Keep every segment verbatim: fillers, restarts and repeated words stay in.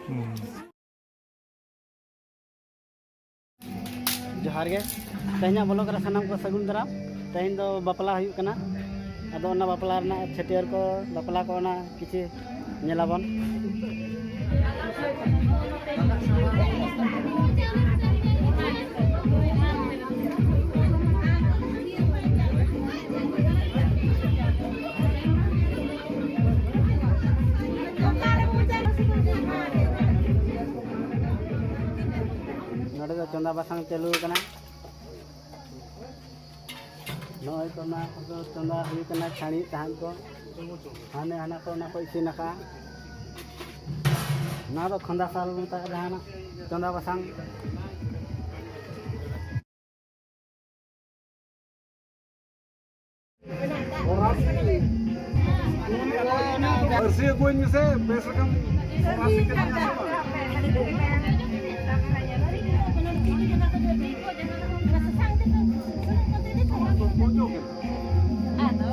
ᱦᱩᱸ᱾ ᱡᱚᱦᱟᱨ ᱜᱮ᱾ ᱛᱮᱦᱮᱧᱟᱜ vlog ᱨᱮ ᱥᱟᱱᱟᱢ ᱠᱚ ᱥᱟᱹᱜᱩᱱ ᱫᱟᱨᱟᱢ᱾ ᱛᱮᱦᱮᱧ ᱫᱚ ᱵᱟᱯᱞᱟ ᱦᱩᱭᱩᱜ ᱠᱟᱱᱟ, ᱟᱫᱚ ᱚᱱᱟ ᱵᱟᱯᱞᱟ ᱨᱮᱱᱟᱜ ᱪᱷᱟᱹᱴᱭᱟᱹᱨ ᱠᱚ, ᱵᱟᱯᱞᱟ ᱠᱚ, ᱚᱱᱟ ᱠᱤᱪᱷᱩ ᱧᱮᱞᱟᱵᱚᱱ᱾ ᱱᱚᱰᱮ ᱫᱚ ᱪᱚᱸᱫᱟ ᱵᱟᱥᱟᱝ ᱪᱟᱹᱞᱩ ᱟᱠᱟᱱᱟ᱾ ᱱᱚᱜᱼᱚᱭ ᱛᱚ ᱚᱱᱟ ᱠᱚᱫᱚ ᱪᱚᱸᱫᱟ ᱦᱩᱭ ᱠᱟᱱᱟ, ᱪᱷᱟᱹᱲᱤ ᱛᱟᱦᱮᱸᱫ ᱠᱚ, ᱦᱟᱱᱮ ᱦᱟᱱᱟ ᱠᱚ ᱚᱱᱟ ᱠᱚ ᱤᱥᱤᱱ ᱟᱠᱟᱫᱼᱟ᱾ ᱱᱚᱣᱟ ᱫᱚ ᱠᱷᱚᱸᱫᱟ ᱥᱟᱞ ᱢᱮᱛᱟᱜᱼᱟ, ᱡᱟᱦᱟᱱᱟᱜ ᱪᱚᱸᱫᱟ ᱵᱟᱥᱟᱝ᱾ ᱟᱹᱨᱥᱤ ᱟᱹᱜᱩᱣᱟᱹᱧ ᱢᱮᱥᱮ, ᱵᱮᱥ ᱞᱮᱠᱟᱢ ᱟᱹᱨᱥᱤ ᱠᱟᱹᱛᱤᱧᱟ ᱥᱮ ᱵᱟᱝ? ᱟᱫᱚ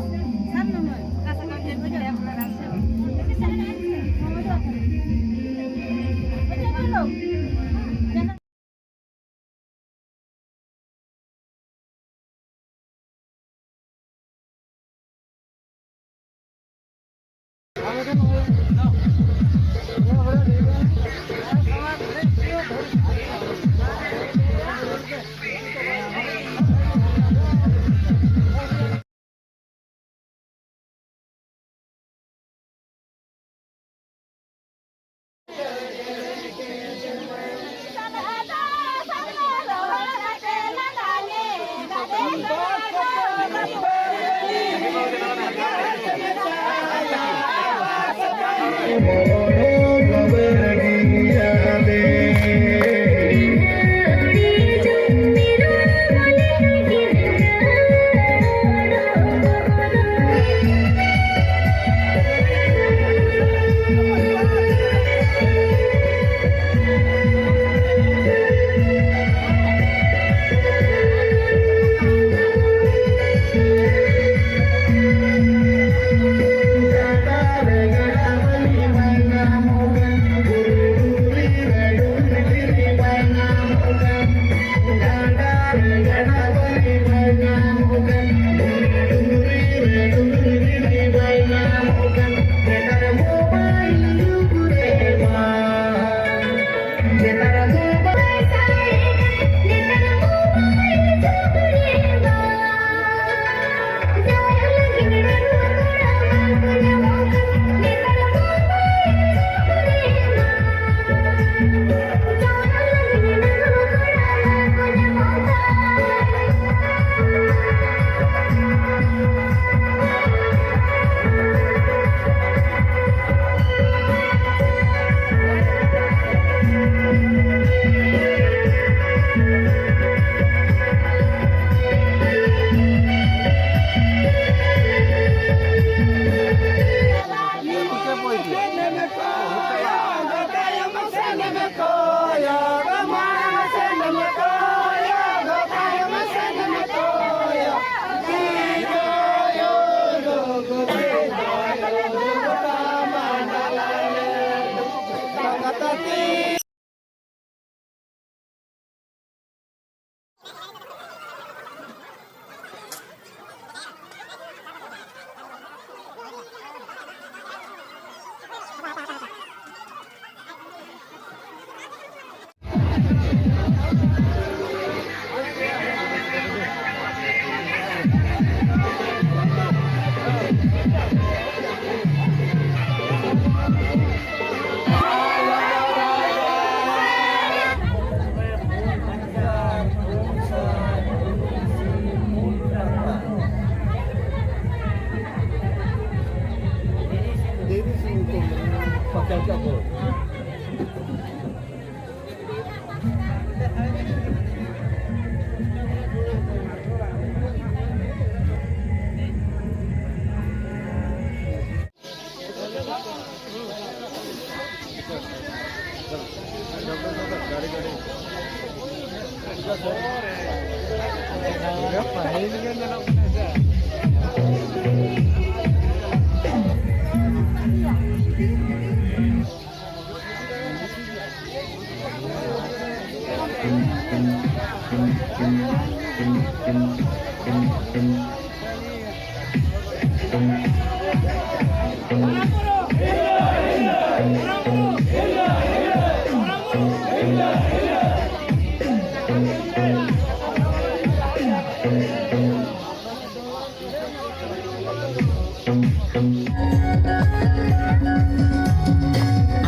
ᱥᱟᱵ ᱱᱟᱢᱵᱟᱨ, ᱚᱠᱟ ᱥᱟᱠᱟᱢ ᱪᱮᱫ ᱠᱚ ᱪᱟᱭᱟ, ᱚᱱᱟ ᱨᱟᱥ ᱪᱟᱵᱟ᱾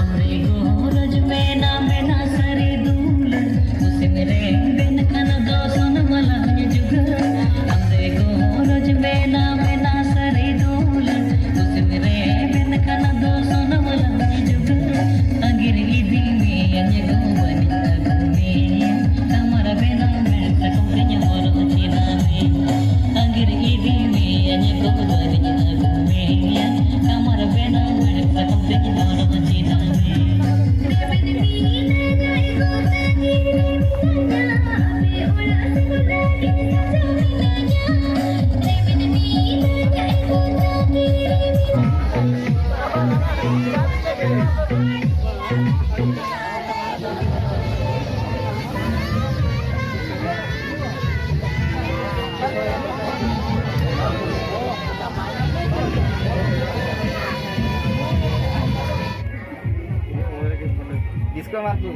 ᱟᱢᱨᱮ ᱜᱚᱨᱚᱡᱽ ᱢᱮᱱᱟ, ᱢᱮᱱᱟ ᱥᱟᱹᱨᱤ ᱫᱩᱞᱟᱹᱲ᱾ ᱠᱩᱥᱤᱢ ᱨᱮ ᱵᱮᱱ ᱠᱷᱟᱱ ᱫᱚ ᱥᱚᱱ ᱢᱟᱞᱟ ᱦᱚᱸᱧ ᱡᱩᱜᱟᱹᱲ᱾ ᱟᱢᱨᱮ ᱜᱚᱨᱚᱡᱽ ᱢᱮᱱᱟ, ᱢᱮᱱᱟ ᱥᱟᱹᱨᱤ ᱫᱩᱞᱟᱹᱲ᱾ ᱠᱩᱥᱤᱢ ᱨᱮ ᱵᱮᱱ ᱠᱷᱟᱱ ᱫᱚ ᱥᱚᱱ ᱢᱟᱞᱟ ᱦᱚᱸᱧ ᱡᱩᱜᱟᱹᱲ᱾ ᱟᱸᱜᱤᱨ ᱤᱫᱤ ᱢᱮᱭᱟᱹᱧ ᱜᱚ ᱵᱟᱹᱱᱤᱡ ᱟᱹᱜᱩ ᱢᱮᱭᱟ᱾ ᱠᱟᱢᱟᱨ ᱵᱮᱱᱟᱣ ᱢᱮ ᱥᱟᱠᱚᱢ ᱛᱮᱧ ᱦᱚᱨᱚᱜ ᱪᱤᱱᱟ ᱢᱮ᱾ ᱟᱸᱜᱤᱨ ᱤᱫᱤ ᱢᱮᱭᱟᱹᱧ ᱜᱚ ᱵᱟᱹᱱᱤᱡ ᱟᱹᱜᱩ ᱢᱮᱭᱟ᱾ ᱠᱟᱢᱟᱨ ᱵᱮᱱᱟᱣ ᱢᱮ ᱥᱟᱠᱚᱢ ᱛᱮᱧ ᱦᱚᱨᱚᱜ ᱪᱤᱱᱟ ᱢᱮ᱾ Disco Marco.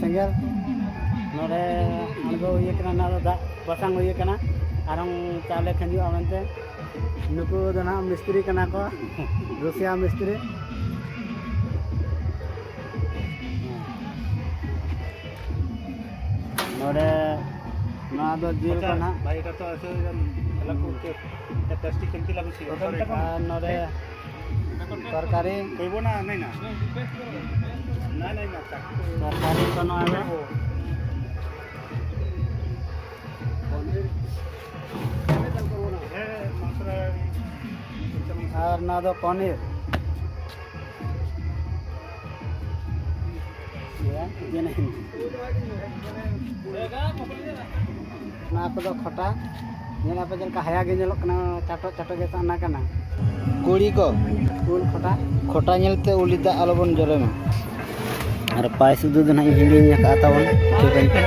ᱥᱮᱸᱜᱮᱞ ᱱᱚᱰᱮ ᱟᱬᱜᱚ ᱦᱩᱭ ᱟᱠᱟᱱᱟ, ᱱᱚᱣᱟ ᱫᱚ ᱫᱟᱜ ᱵᱟᱥᱟᱝ ᱦᱩᱭ ᱟᱠᱟᱱᱟ, ᱟᱨᱦᱚᱸ ᱪᱟᱣᱞᱮ ᱠᱷᱟᱸᱡᱚᱜᱼᱟ ᱢᱮᱱᱛᱮ᱾ ᱱᱩᱠᱩ ᱫᱚ ᱱᱟᱦᱟᱜ ᱢᱤᱥᱛᱨᱤ ᱠᱟᱱᱟ ᱠᱚ, ᱨᱩᱥᱤᱭᱟ ᱢᱤᱥᱛᱨᱤ᱾ ᱱᱚᱰᱮ ᱱᱚᱣᱟ ᱫᱚ ᱡᱤᱞ ᱠᱚ ᱱᱟᱦᱟᱜ᱾ ᱵᱷᱟᱭ, ᱮᱴᱟ ᱛᱚ ᱟᱥᱮ ᱮᱞᱟᱠᱟ ᱩᱪᱤᱛ। ᱴᱮᱥᱴᱤ ᱠᱷᱮᱞ ᱛᱤᱞᱟ ᱵᱩᱥᱤ। ᱟᱨ ᱱᱚᱰᱮ ᱛᱚᱨᱠᱟᱨᱤ। ᱠᱚᱭᱵᱚ ᱱᱟ, ᱱᱟᱭ ᱱᱟ। ᱱᱟᱭ, ᱱᱟᱭ, ᱱᱟ, ᱛᱟᱠ। ᱛᱚᱨᱠᱟᱨᱤ ᱠᱚ ᱱᱚᱣᱟ ᱫᱚ᱾ ᱦᱮᱸ, ᱢᱟᱥᱨᱟ। ᱟᱨ ᱱᱚᱣᱟ ᱫᱚ ᱯᱚᱱᱤᱨ᱾ ᱱᱚᱣᱟ ᱠᱚᱫᱚ ᱠᱷᱚᱴᱟ᱾ ᱧᱮᱞ ᱟᱯᱮ ᱪᱮᱫ ᱞᱮᱠᱟ ᱦᱟᱭᱟ ᱜᱮ ᱧᱮᱞᱚᱜ ᱠᱟᱱᱟ, ᱪᱟᱴᱚᱜ ᱪᱟᱴᱚᱜ ᱜᱮ ᱥᱟᱱᱟ ᱠᱟᱱᱟ᱾ ᱠᱩᱲᱤ ᱠᱚ, ᱩᱞ ᱠᱷᱚᱴᱟ᱾ ᱠᱷᱚᱴᱟ ᱧᱮᱞᱛᱮ ᱩᱞᱤ ᱫᱟᱜ ᱟᱞᱚᱵᱚᱱ ᱡᱚᱨᱚᱭ ᱢᱟ᱾ ᱟᱨ ᱯᱟᱭᱮᱥ ᱩᱫᱩᱜ ᱫᱚ ᱱᱟᱦᱟᱜ ᱤᱧ ᱦᱤᱲᱤᱧ ᱟᱠᱟᱫᱼᱟ ᱛᱟᱵᱚᱱ, ᱴᱷᱤᱠᱟᱹᱱ ᱛᱮ᱾